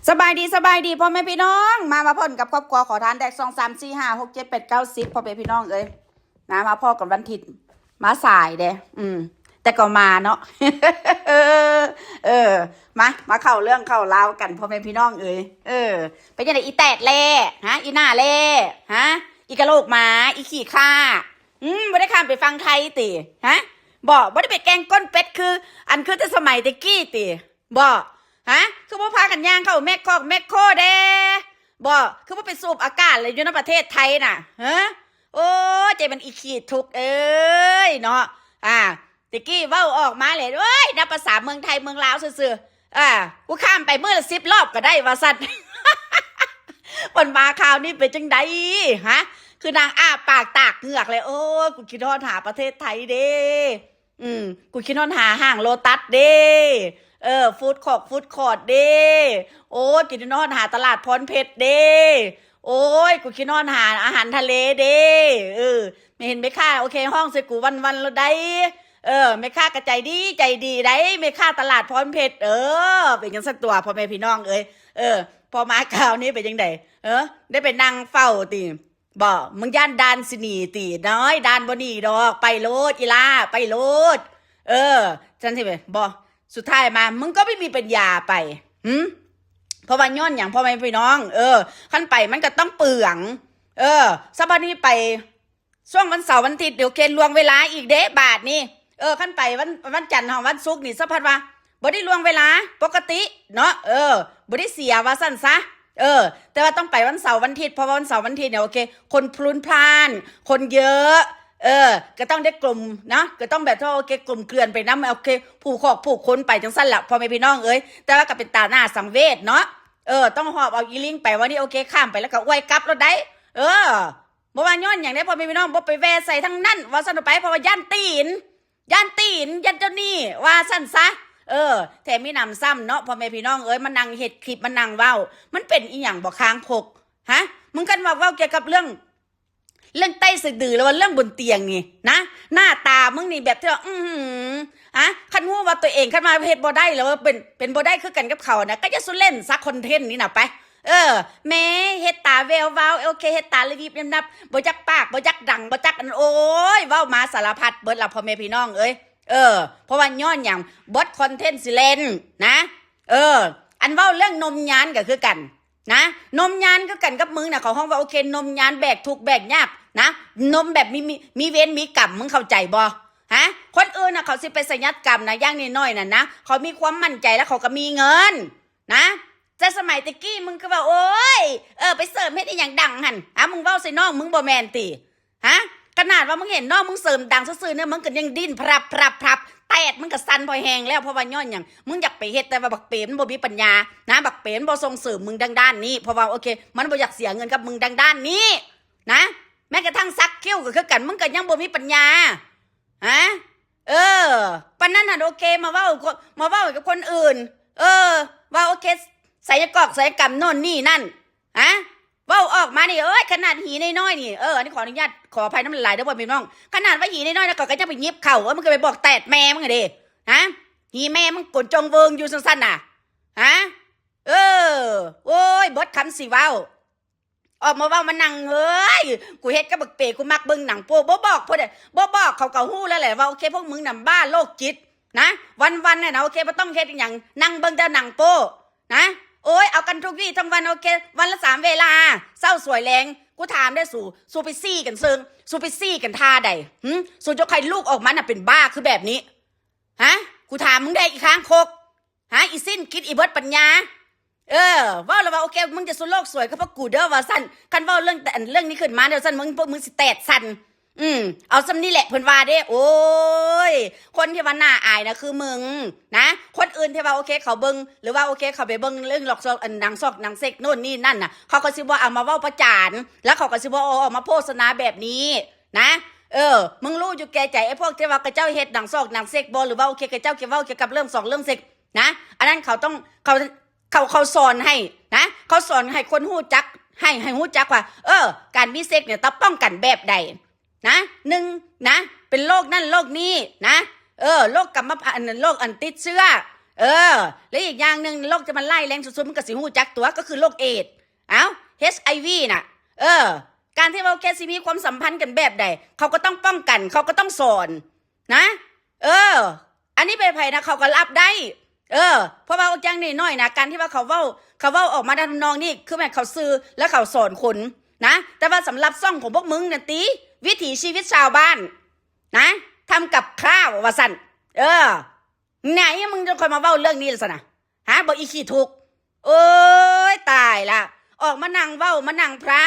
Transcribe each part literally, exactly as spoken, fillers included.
สบายดี สบายดีพ่อแม่พี่น้อง มามาพ้อกันกับครอบครัวขอทานแดก สอง สาม สี่ ห้า หก เจ็ด แปด เก้า สิบ พ่อแม่พี่น้องเอ้ย นะ มาพ้อกันวันอาทิตย์ มาสายเด้ อืม แต่ก็มาเนาะ เออ เออ มา มาเข้าเรื่องเข้าราวกันพ่อแม่พี่น้องเอ้ย เออ เป็นจั่งใด๋ อีแตดแล่ ฮะ อีหน้าแล่ ฮะ อีกะโหลกหมา อีขี้ข้า อืม บ่ได้ข้ามไปฝั่งไทยติ ฮะ บ่ บ่ได้ไปแกงก้นเป็ดคือ อันคือแต่สมัยแต่กี้ติ บ่ ฮะ คือบ่พากันย่างเข้าแมคคอกแมคโครเด้ บ่ คือบ่ไปสูบอากาศเลยอยู่ในประเทศไทยน่ะ ฮะ โอ้ เจ๊มันอีขี้ทุกข์เอ้ยเนาะ อ่า ตะกี้เว้าออกมาเลย โอ้ย นับภาษาเมืองไทยเมืองลาวซื่อๆ อ่า กูข้ามไปมื้อละสิบรอบก็ได้ว่าซั่น เพิ่นมาคราวนี้เป็นจั่งใด๋ ฮะ คือนางอ้าปากตากเหงือกเลย โอ้ย กูคิดฮอดหาประเทศไทยเด้ อืม กูคิดฮอดหาห้างโลตัสเด้ เออ ฟู้ดคอร์ท ฟู้ดคอร์ทเด้ โอ้ย กูคิดฮอดหาตลาดพรเพชรเด้ โอ้ย กูคิดฮอดหาอาหารทะเลเด้ เออ แม่เห็นแม่ค้า โอเค ฮ้องใส่กูวันๆ แล้วได้ เออ แม่ค้าก็ใจดี ใจดีได้ แม่ค้าตลาดพรเพชร เออ เป็นจั่งซั่นตั๊ว พ่อแม่พี่น้องเอ้ย เออ พอมาคราวนี้เป็นจั่งใด๋ เออ ได้ไปนั่งเฝ้าติ บ่ มึงย่านด่านสิหนีติ น้อย ด่านบ่หนีดอก ไปโลด อีหล้า ไปโลด เออ ซั่นสิแม่นบ่ สุดท้ายมา มึงก็ไม่มีปัญญาไป หึ เพราะว่าย้อนหยัง พ่อแม่พี่น้อง เออ คันไปมันก็ต้องเปลือง เออ สะบัดนี้ไป ช่วงวันเสาร์วันอาทิตย์ เดี๋ยวเคนล่วงเวลาอีกเด้ บาดนี้ เออ คันไปวัน วันจันทร์หอดวันศุกร์นี่ สะพัดว่า บ่ได้ล่วงเวลา ปกติ เนาะ เออ บ่ได้เสียว่าซั่นซะ เออ แต่ว่าต้องไปวันเสาร์วันอาทิตย์ เพราะว่าวันเสาร์วันอาทิตย์เนี่ย โอเค คนพลุนพล่าน คนเยอะ เออ ก็ต้องได้กลม เนาะ ก็ต้องแบบว่า โอเค กลมเกลื่อนไปนำ โอเค ผู้คอกผู้คนไปจั่งซั่นล่ะ พ่อแม่พี่น้องเอ้ย แต่ว่าก็เป็นตาหน้าสังเวชเนาะ เออ ต้องหอบเอาอีลิงไป วันนี้ โอเค ข้ามไปแล้วก็อวยกลับโลดได้ เออ บ่ว่าย้อนหยังเด้ พ่อแม่พี่น้อง บ่ไปแว่ใส่ทั้งนั้น ว่าซั่นไป เพราะว่าย้านตีน ย้านตีน ย้านเจ้าหนี้ ว่าซั่นซะ เออ แถมมีหนำซ้ำเนาะ พ่อแม่พี่น้องเอ้ย มานั่งเฮ็ดคลิป มานั่งเว้า มันเป็นอีหยังบ่ คางคก ฮะ มึงคันว่าเว้าเกี่ยวกับเรื่อง เรื่องใต้สะดือ หรือว่าเรื่องบนเตียงนี่นะ หน้าตามึงนี่แบบที่ว่า อื้อหือ ฮะ คันฮู้ว่าตัวเอง คันว่าเฮ็ดบ่ได้ หรือว่าเป็น เป็นบ่ได้คือกันกับเขานะ ก็อย่าสุเล่นซะ คอนเทนต์นี่น่ะ ไป เออ แหม เฮ็ดตาแวววาว โอเค เฮ็ดตาระยิบระยับ บ่จักปาก บ่จักดัง บ่จักอัน โอ้ย เว้ามาสารพัดเบิดล่ะ พ่อแม่พี่น้องเอ้ย เออ เพราะว่าย้อนหยัง เบิดคอนเทนต์สิเล่นนะ เออ อันเว้าเรื่องนมยานก็คือกันนะ นมยานคือกันกับมึงน่ะ เขาฮ้องว่า โอเค นมยานแบกทุกข์แบกยากนะ นมแบบมี มี มีเวรมีกรรม มึงเข้าใจบ่ ฮะ คนอื่นน่ะ เขาสิไปสัญญกรรมนะ อย่างน้อยๆ น่ะนะ เขามีความมั่นใจแล้วเขาก็มีเงิน นะ แต่สมัยตะกี้มึงคือว่า โอ้ย เออ ไปเสริมเฮ็ดอีหยังดังหั่น อ่ะ มึงเว้าใส่น้องมึงบ่แม่นติ ฮะ ขนาดว่ามึงเห็นน้องมึงเสริมดังซื่อๆ เนี่ย มึงก็ยังดิ้นพรับพรับพรับ แตดมึงก็สั่นพอแฮงแล้ว เพราะว่าย้อนหยัง มึงอยากไปเฮ็ด แต่ว่าบักเป๋มันบ่มีปัญญา นะ บักเป๋มันบ่ส่งเสริมมึงทางด้านนี้ เพราะว่า โอเค มันบ่อยากเสียเงินกับมึงทางด้านนี้ นะ แม้กระทั่งสักคิ้วก็คือกัน มึงก็ยังบ่มีปัญญา ฮะ เออ ปานนั้นหั่น โอเค มาเว้า มาเว้ากับคนอื่น เออ ว่า โอเค ศัลยกอก ศัลยกรรมโน่นนี่นั่น ฮะ เว้าออกมานี่ เอ้ย ขนาดหีน้อยๆ นี่ เออ อันนี้ขออนุญาต ขออภัยนำหลายๆ เด้อพ่อแม่พี่น้อง ขนาดว่าหีน้อยๆ นะ ก็ ก็จะไปหยิบเข้า เออ มึงก็ไปบอกแตดแม่มึงอะเด้ ฮะ หีแม่มึงโกนจงเวิงอยู่ซั่นๆ น่ะ ฮะ เออ โอ้ย เบิดคำสิเว้า ออกมาเว้ามานั่ง เฮ้ย กูเฮ็ดกับบักเป๋ กูมักเบิ่งหนังโป๊ บ่บอกผู้ใด บ่บอกเขาก็ฮู้แล้วแหละว่า โอเค พวกมึงน่ะบ้าโรคจิตนะ วันๆ เนี่ยนะ โอเค บ่ต้องเฮ็ดอีหยัง นั่งเบิ่งแต่หนังโป๊นะ โอ้ย เอากันทุกวี้ทั้งวัน โอเค วันละสามเวลา เช้าสวยแลง กูถามได้สู สูไปซี้กันเซิง สูไปซี้กันท่าใด หึ สูจะใครลูกออกมาน่ะเป็นบ้าคือแบบนี้ ฮะ กูถามมึงได้อีกครั้งคก ฮะ อีสิ้นคิด อีเบิดปัญญา เออ เว้าแล้วว่า โอเค มึงจะสุโลกสวยก็เพราะกูเด้อว่าซั่น คันเว้าเรื่องแต่อันเรื่องนี้ขึ้นมาเด้อซั่น มึง พวกมึงสิแตดสั่น อืม เอาซ่ำนี่แหละเพิ่นว่าเด้ โอ้ย คนที่ว่าน่าอายนะคือมึงนะ คนอื่นที่ว่า โอเค เขาเบิ่ง หรือว่า โอเค เขาไปเบิ่งเรื่องหลอกซอก อันหนังซอกหนังเซ็กโน่นนี่นั่นน่ะ เขาก็สิบ่เอามาเว้าประจาน แล้วเขาก็สิบ่เอาออกมาโฆษณาแบบนี้นะ เออ มึงรู้อยู่แก่ใจไอ้พวกที่ว่าเขาเจ้าเฮ็ดหนังซอกหนังเซ็กบ่ หรือว่า โอเค เขาเจ้าเกี่ยวเว้าเกี่ยวกับเรื่องซอกเรื่องเซ็กนะ อันนั้นเขาต้อง เขา เขา เขาสอนให้นะ เขาสอนให้คนฮู้จัก ให้ ให้ฮู้จักว่า เออ การมีเซ็กเนี่ยต้องป้องกันแบบใดนะ หนึ่งนะ เป็นโรคนั่นโรคนี้นะ เออ โรคกรรมพันธุ์ โรคอันติดเชื้อ เออ และอีกอย่างหนึ่งโรคที่มันร้ายแรงสุดๆ มันก็สิฮู้จักตัว ก็คือโรคเอดส์ เอ้า เอช ไอ วี น่ะ เออ การที่ว่าโอเคสิมีความสัมพันธ์กันแบบใด เขาก็ต้องป้องกัน เขาก็ต้องสอน นะ เออ อันนี้เป็นไผนะ เขาก็รับได้ เออ เพราะว่าอย่างน้อยๆนะ การที่ว่าเขาเว้า เขาเว้าออกมาทำนองนี้ คือแม่นเขาซื่อ แล้วเขาสอนคนนะ แต่ว่าสำหรับช่องของพวกมึงน่ะติ วิถีชีวิตชาวบ้าน นะ ทำกับข้าวว่าซั่น เออ ไหนมึงจะคอยมาเว้าเรื่องนี้ล่ะซะนะ ฮะ บ่อีขี้ทุกข์ โอ้ย ตายละ ออกมานั่งเว้า มานั่งพร่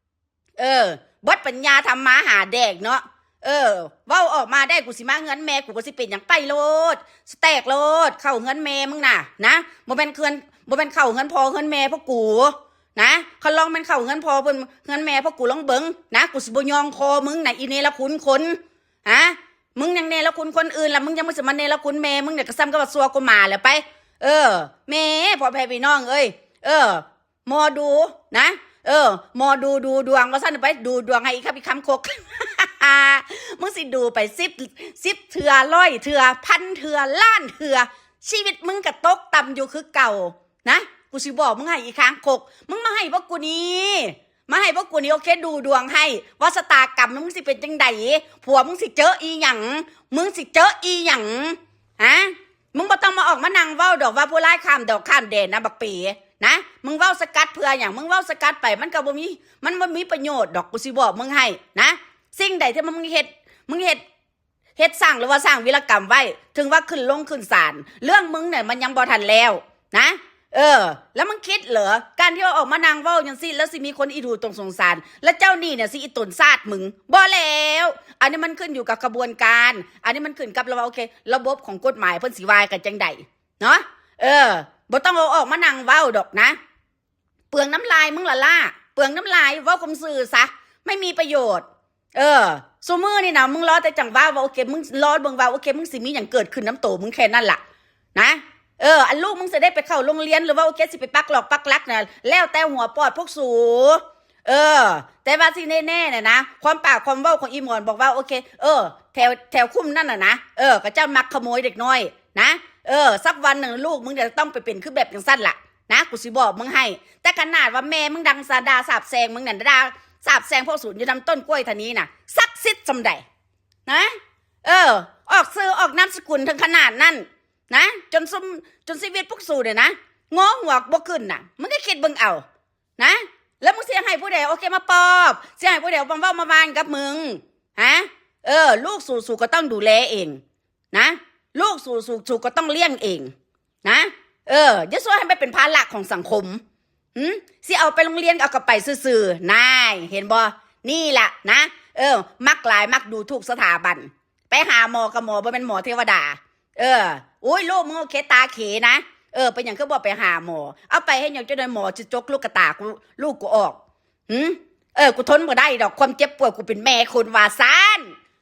ำ เออ เบิดปัญญาทำมาหาแดกเนาะ เออ เว้าออกมาได้ กูสิมาเฮือนแม่ กูก็สิเป็นหยัง ไปโลด สแต็กโลด เข้าเฮือนแม่มึงน่ะ นะ บ่แม่นเฮือน บ่แม่นเข้าเฮือนพ่อเฮือนแม่พวกกู นะ คันลองแม่นเข้าเฮือนพ่อเพิ่น เฮือนแม่พวกกูลองเบิ่ง นะ กูสิบ่ยองคอมึงน่ะ อีเนรคุณคน ฮะ มึงยังเนรคุณคนอื่นล่ะ มึงยังบ่สิมาเนรคุณแม่มึงเนี่ย ก็ส่ำกับว่าซั่วกว่าหมาแหละไป เออ แม่ พ่อแม่พี่น้องเอ้ย เออ หมอดูนะ เออ หมอดูดูดวงว่าซั่นไป ดูดวงให้อีกครับอีกคำคก มึงสิดูไปสิบ สิบเทื่อ ร้อยเทื่อ พันเทื่อ ล้านเทื่อ ชีวิตมึงก็ตกต่ำอยู่คือเก่านะ กูสิบอกมึงให้อีกครั้งคก มึงมาให้พวกกูนี่ มาให้พวกกูนี่โอเค ดูดวงให้ ว่าชะตากรรมมึงสิเป็นจังใด ผัวมึงสิเจออีหยัง มึงสิเจออีหยัง ฮะ มึงบ่ต้องมาออกมานั่งเว้าดอกว่าผู้ร้ายข้ามดอกข้ามแดนนะบักเป๋นะ มึงเว้าสกัดเพื่อหยัง มึงเว้าสกัดไปมันก็บ่มี มันบ่มีประโยชน์ดอก กูสิบอกมึงให้นะ สิ่งใดที่มึงเฮ็ด มึงเฮ็ด เฮ็ดสร้างหรือว่าสร้างวีรกรรมไว้ ถึงว่าขึ้นลงขึ้นศาล เรื่องมึงเนี่ยมันยังบ่ทันแล้วนะ เออ แล้วมึงคิดเหรอ การที่ว่าออกมานั่งเว้าจังซี่ แล้วสิมีคนอีดูตรงสงสาร แล้วเจ้านี่เนี่ยสิอีตนซาดมึง บ่แล้ว อันนี้มันขึ้นอยู่กับขบวนการ อันนี้มันขึ้นกับระบบ โอเค ระบบของกฎหมายเพิ่นสิว่ากันจังใดเนาะ เออ บ่ต้องเอาออกมานั่งเว้าดอกนะ เปลืองน้ำลายมึงละล่า เปลืองน้ำลาย เว้าความซื่อซะ ไม่มีประโยชน์ เออ ซุมื้อนี่นะ มึงรอแต่จังหวะว่าโอเค มึงรอเบิ่งว่าโอเค มึงสิมีหยังเกิดขึ้นนำโตมึงแค่นั้นล่ะ นะ เออ อันลูกมึงสิได้ไปเข้าโรงเรียน หรือว่าโอเค สิไปปักหลอกปักหลักนะ แล้วแต่หัวปอดพวกสู เออ แต่ว่าที่แน่ๆเนี่ยนะ ความปากความเว้าของอีหมอนบอกว่าโอเค เออ แถว แถวคุ้มนั่นน่ะนะ เออ เขาเจ้ามักขโมยเด็กน้อยนะ เออ สักวันหนึ่งลูกมึงเนี่ยจะต้องไปเป็นคือแบบจังซั่นล่ะ นะ กูสิบอกมึงให้ แต่ขนาดว่าแม่มึงดังสาดาสาบแซงมึงเนี่ย ดาสาบแซงพวกสูนอยู่นำต้นกล้วยทานี้น่ะ ศักดิ์สิทธิ์ส่ำใด นะ เออ ออกชื่อออกนามสกุลถึงขนาดนั้น นะ จนซุม จนชีวิตพวกสูเนี่ยนะ งอหัวบ่ขึ้นน่ะ มึงก็คิดเบิ่งเอา นะ แล้วมึงสิให้ผู้ใดโอเคมาปอบ สิให้ผู้ใดมาเว้ามาว่านกับมึง ฮะ เออ ลูกสู สูก็ต้องดูแลเอง นะ ลูกสู สู สูก็ต้องเลี้ยงเอง นะ เออ อย่าซั่วให้มันเป็นภาระของสังคม หืม สิเอาไปโรงเรียนก็เอากลับไปซื่อๆ นาย เห็นบ่ นี่ล่ะนะ เออ มักหลาย มักดูถูกสถาบัน ไปหาหมอกับหมอบ่แม่นหมอเทวดา เออ โอ้ย ลูกมึงโอเคตาเขนะ เออ เป็นหยังคือบ่ไปหาหมอ เอาไปให้หยังจักหน่อยหมอจะจกลูกกระตากู ลูกกูออก หืม เออ กูทนบ่ได้ดอก ความเจ็บปวด กูเป็นแม่คนว่าซั่น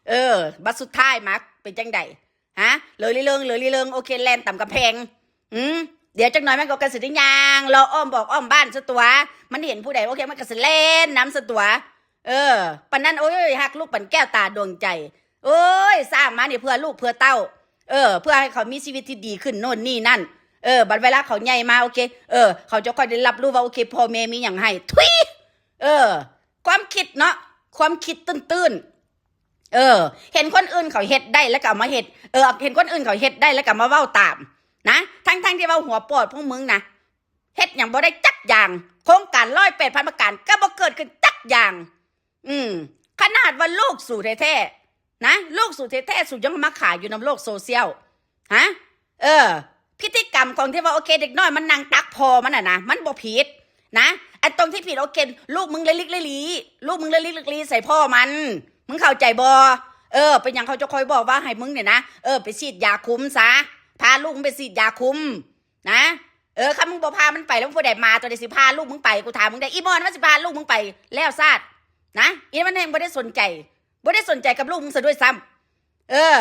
เออ บัดสุดท้ายมาเป็นจังใด ฮะ เหลือลิเลิง เหลือลิเลิง โอเค แล่นตำกำแพง อืม เดี๋ยวจักหน่อยมันก็กระสิได้ย่าง เลาะอ้อมบอกอ้อมบ้านซะตัว มันเห็นผู้ใด โอเค มันก็สิแล่นนำซะตัว เออ ปานนั้น โอ้ย ฮักลูกปานแก้วตาดวงใจ โอ้ย สร้างมานี่เพื่อลูกเพื่อเต้า เออ เพื่อให้เขามีชีวิตที่ดีขึ้นโน่นนี่นั่น เออ บัดเวลาเขาใหญ่มา โอเค เออ เขาจะค่อยได้รับรู้ว่า โอเค พ่อแม่มีหยังให้ ทุย เออ ความคิดเนาะ ความคิดตื้นๆ เออ เห็นคนอื่นเขาเฮ็ดได้แล้วก็เอามาเฮ็ด เออ เห็นคนอื่นเขาเฮ็ดได้แล้วก็มาเว้าตาม นะ ทั้งๆที่ว่าหัวปอดพวกมึงนะ เฮ็ดหยังบ่ได้จักอย่าง โครงการร้อยแปดพันประการก็บ่เกิดขึ้นจักอย่าง อืม ขนาดว่าลูกสูแท้ๆ นะ ลูกสูแท้ๆ สูยังมาขายอยู่นำโลกโซเชียล ฮะ เออ พฤติกรรมของที่ว่า โอเค เด็กน้อยมันนั่งตักพ่อมันน่ะนะ มันบ่ผิดนะ อันตรงที่ผิด โอเค ลูกมึงเละลิกเละลี ลูกมึงเละลิกเละลีใส่พ่อมัน มึงเข้าใจบ่ เออ เป็นหยังเขาจะคอยบอกว่าให้มึงเนี่ยนะ เออ ไปฉีดยาคุมซะ พาลูกมึงไปฉีดยาคุม นะ เออ คันมึงบ่พามันไปแล้วผู้ใดมาตัวใดสิพาลูกมึงไป กูถามมึงได้ อีหมอนมันสิพาลูกมึงไป แล้วซาด นะ อีมันแฮงบ่ได้สนใจ บ่ได้สนใจกับลูกมึงซะด้วยซ้ำ เออ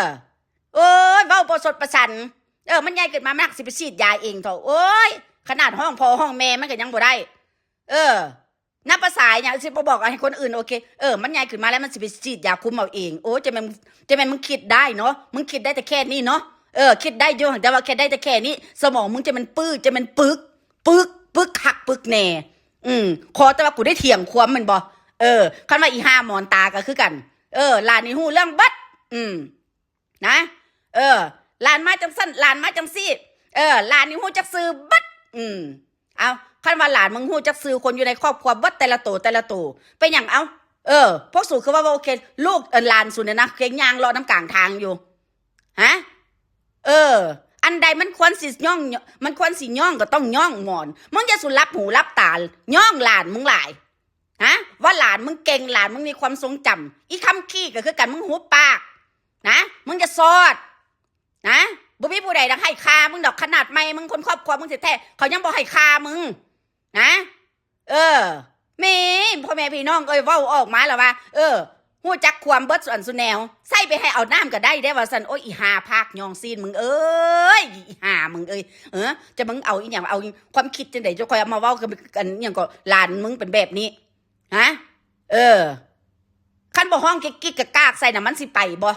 โอ้ย เว้าบ่สดประสัน เออ มันใหญ่ขึ้นมามันสิไปฉีดยาเองเถาะ โอ้ย ขนาดฮ้องพ่อฮ้องแม่มันก็ยังบ่ได้ เออ นับภาษาหยังสิบ่บอกให้คนอื่น โอเค เออ มันใหญ่ขึ้นมาแล้วมันสิไปฉีดยาคุมเอาเอง โอ้ย จะแม่น จะแม่นมึงคิดได้เนาะ มึงคิดได้แต่แค่นี้เนาะ เอ เออ คิดได้อยู่ แต่ว่าแค่ได้แต่แค่นี้ สมองมึงจะมันปื้อ จะมันปึก ปึก ปึกคักปึกแน่ อืม ขอแต่ว่ากูได้เถียงความมันบ่ เออ คันว่าอีห่าหมอนตาก็คือกัน เออ หลานนี่ฮู้เรื่องเบิด อืม นะ เออ หลานมาจังซั่น หลานมาจังซี่ เออ หลานนี่ฮู้จักซื่อเบิด อืม เอา คันว่าหลานมึงฮู้จักซื่อคนอยู่ในครอบครัวเบิดแต่ละโตแต่ละโต เป็นหยัง เอา เออ พวกสูคือว่า ว่าโอเค ลูก เออ หลานสูเนี่ยนะ เคียงยางเลาะน้ำกลางทางอยู่ ฮะ เออ อันใดมันควรสิย่อง มันควรสิย่องก็ต้องย่องหมอน มึงจะสุรับหูรับตา ย่องหลานมึงหลาย ฮะ ว่าหลานมึงเก่ง หลานมึงมีความทรงจำ อีคำขี้ก็คือกัน มึงหุบปาก นะ มึงจะซอด นะ บ่มีผู้ใดดอกให้ค่ามึงดอก ขนาดแม่มึง คนครอบครัวมึงแท้ๆ เขายังบ่ให้ค่ามึง นะ เออ แม่ พ่อแม่พี่น้องเอ้ย เว้าออกมาแล้วว่า เออ ฮู้จักความเบิดส่วนสุแนว ใส่ไปให้เอาน้ำก็ได้เด้ว่าซั่น โอ้ย อีห่าพากย่องซีนมึงเอ้ย อีห่ามึงเอ้ย เออ จะมึงเอาอีหยัง เอาความคิดจังใด จะคอยเอามาเว้ากับกัน อหยังก็ หลานมึงเป็นแบบนี้ ฮะ เออ คันบ่ฮ้องกิกกิกกะกากใส่น่ะ มันสิไปบ่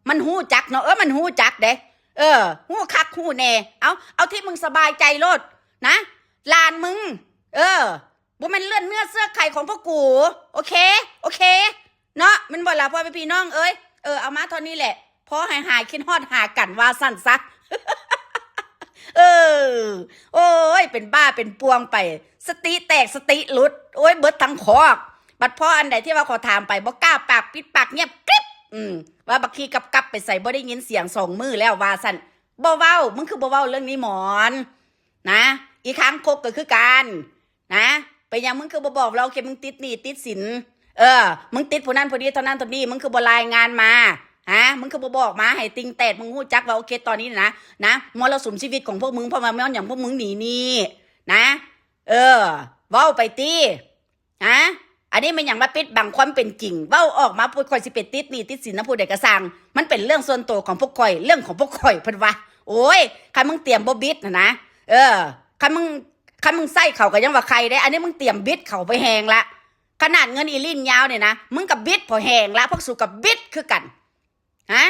มันฮู้จักเนาะ เออ มันฮู้จักเด้ เออ ฮู้คักฮู้แน่ เอา เอาที่มึงสบายใจโลด นะ หลานมึง เออ บ่แม่นเลือดเนื้อเชื้อไขของพวกกู โอเค โอเค เนาะ แม่นบ่ล่ะ พ่อแม่พี่น้องเอ้ย เออ เอามาเท่านี้แหละ พอให้หายคิดฮอดหากัน ว่าซั่นซะ เออ โอ้ย เป็นบ้าเป็นปวงไป สติแตกสติหลุด โอ้ย เบิดทั้งคอก บัดพ่ออันใดที่ว่าขอถามไป บ่กล้าปาก ปิดปากเงียบกริบ อืม ว่าบักขี้กับกับไปใส่ บ่ได้ยินเสียงสองมื้อแล้ว ว่าซั่น บ่เว้า มึงคือบ่เว้าเรื่องนี้หมอน นะ อีคางคกก็คือกัน นะ เป็นหยังมึงคือบ่บอกเรา โอเค มึงติดหนี้ติดสิน เออ มึงติดผู้นั้นผู้นี้เท่านั้นเท่านี้ มึงคือบ่รายงานมา ฮะ มึงคือบ่บอกมาให้ติงแตด มึงฮู้จักว่า โอเค ตอนนี้นะ นะ มรสุมชีวิตของพวกมึง เพราะว่าย้อนหยังพวกมึงหนีหนี้ นะ เออ เว้าไปติ ฮะ อันนี้มันหยังมาปิดบังความเป็นจริง เว้าออกมาปุ๊บ ข่อยสิไปติดหนี้ติดสินนำผู้ใดก็ซ่าง มันเป็นเรื่องส่วนตัวของพวกข่อย เรื่องของพวกข่อย เพิ่นว่า โอ้ย คันมึงเตรียมบ่บิดหั้นนะ เออ คันมึง คันมึงใส่เขาก็ยังว่าใครได้ อันนี้มึงเตรียมบิดเขาไปแฮงละ ขนาดเงินอีหลิ้นยาวเนี่ยนะ มึงก็บิดพอแฮงละ พวกสูก็บิดคือกัน ฮะ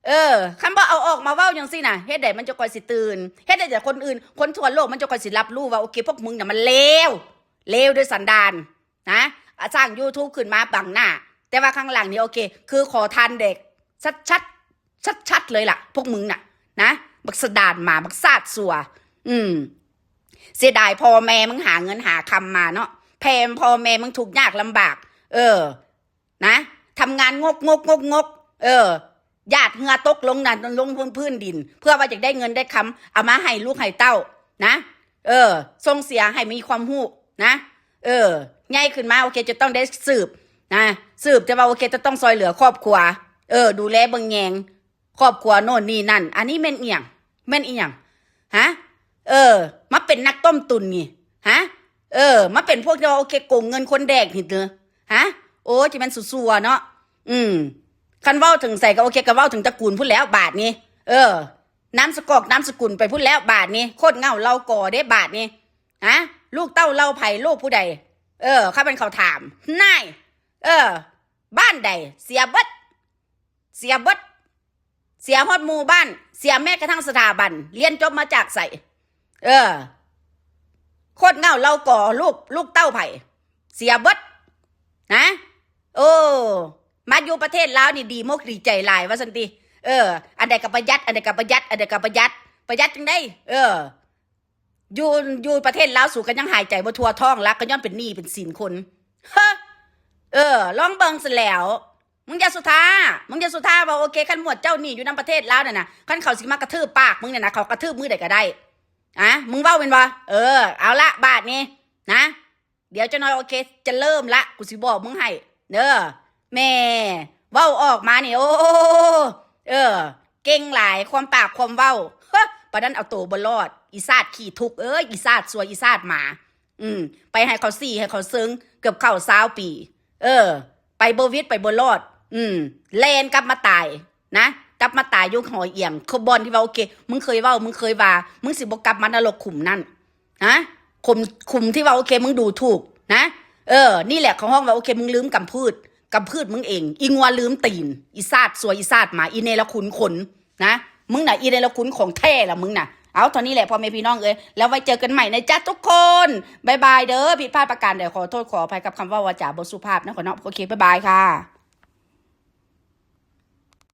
เออ คันบ่เอาออกมาเว้าจังซี่นะ เฮ็ดใดมันจะค่อยสิตื่น เฮ็ดใดแต่คนอื่น คนทั่วโลกมันจะค่อยสิรับรู้ว่า โอเค พวกมึงน่ะมันเลว เลวโดยสันดาน นะ อ่ะ สร้างยูทูบขึ้นมาบังหน้า แต่ว่าข้างหลังนี่ โอเค คือขอทานแดก ชัดๆ ชัดๆ เลยล่ะ พวกมึงน่ะ นะ บักสะดานหมา บักซาดซัว อืม เสียดายพ่อแม่มึงหาเงินหาคำมาเนาะ แผ่พ่อแม่มึงทุกข์ยากลำบาก เออ นะ ทำงานงกงกงกงก เออ หยาดเหงื่อตกลงนั่น ลงบนพื้นดิน เพื่อว่าอยากได้เงินได้คำ เอามาให้ลูกให้เต้า นะ เออ ส่งเสียให้มีความรู้ นะ เออ ใหญ่ขึ้นมา โอเค จะต้องได้สืบ นะ สืบแต่ว่า โอเค จะต้องซอยเหลือครอบครัว เออ ดูแลเบิ่งแยง ครอบครัวโน่นนี่นั่น อันนี้แม่นอีหยัง แม่นอีหยัง ฮะ เออ มาเป็นนักต้มตุ๋นนี่ ฮะ เออ มาเป็นพวกที่ว่า โอเค โกงเงินคนแดกนี่เด้อ ฮะ โอ้ จะแม่นซัวๆ เนาะ อืม คันเว้าถึงใส่ก็ โอเค ก็เว้าถึงตระกูลพู้นแล้วบาดนี้ เออ นามสกอกนามสกุลไปพู้นแล้วบาดนี้ โคตรเหง้าเลาก่อเด้บาดนี้ ฮะ ลูกเต้าเลาไผ ลูกผู้ใด เออ คันเป็นเขาถาม นาย เออ บ้านใด เสียเบิด เสียเบิด เสียฮอดหมู่บ้าน เสียแม้กระทั่งสถาบัน เรียนจบมาจากไส เออ โคตรเหง้าเลาก่อ ลูก ลูกเต้าไผ เสียเบิด นะ โอ้ มาอยู่ประเทศลาวนี่ดีมกดีใจหลายว่าซั่นติ เออ อันใดก็ประหยัด อันใดก็ประหยัด อันใดก็ประหยัด ประหยัดจังได๋ เออ อยู่ อยู่ประเทศลาวสูก็ยังหายใจบ่ทั่วท้องละ ก็ย้อนเป็นหนี้เป็นสินคน เฮ้อ เออ ลองเบิ่งซะแล้ว มึงอย่าสุท่า มึงอย่าสุท่าว่า โอเค คันหมวดเจ้าหนี้อยู่นำประเทศลาวนั่นน่ะ คันเขาสิมากระทืบปากมึงเนี่ยนะ เขากระทืบมื้อใดก็ได้ อ่ะ มึงเว้าแม่นบ่ เออ เอาละบาดนี้ นะ เดี๋ยวจักหน่อย โอเค จะเริ่มละ กูสิบอกมึงให้ เด้อ แม่ เว้าออกมานี่ โอ้ เออ เก่งหลาย ความปากความเว้า เฮ้อ ปานนั้นเอาโตบ่รอด อีซาดขี้ทุกข์เอ้ย อีซาดซัว อีซาดหมา อืม ไปให้เขาซี้ ให้เขาเซิง เกือบเข้าซาวปี เออ ไปบ่วิด ไปบ่รอด อืม แล่นกลับมาตาย นะ กลับมาตายอยู่หอยเอี่ยง คือบ่อนที่ว่า โอเค มึงเคยเว้า มึงเคยว่า มึงสิบ่กลับมานรกขุมนั่น ฮะ ขุม ขุมที่ว่า โอเค มึงดูถูก นะ เออ นี่แหละเขาฮ้องว่า โอเค มึงลืมกำพืช กำพืชมึงเอง อีงัวลืมตีน อีซาดซัว อีซาดหมา อีเนรคุณขน นะ มึงน่ะอีเนรคุณของแท้ล่ะมึงน่ะ เอาเท่านี้แหละพ่อแม่พี่น้องเอ้ย แล้วไว้เจอกันใหม่นะจ๊ะทุกคน บ๊ายบายเด้อ ผิดพลาดประการใดขอโทษขออภัยกับคำว่าวาจาบ่สุภาพนะขอเนาะ โอเค บ๊ายบายค่ะ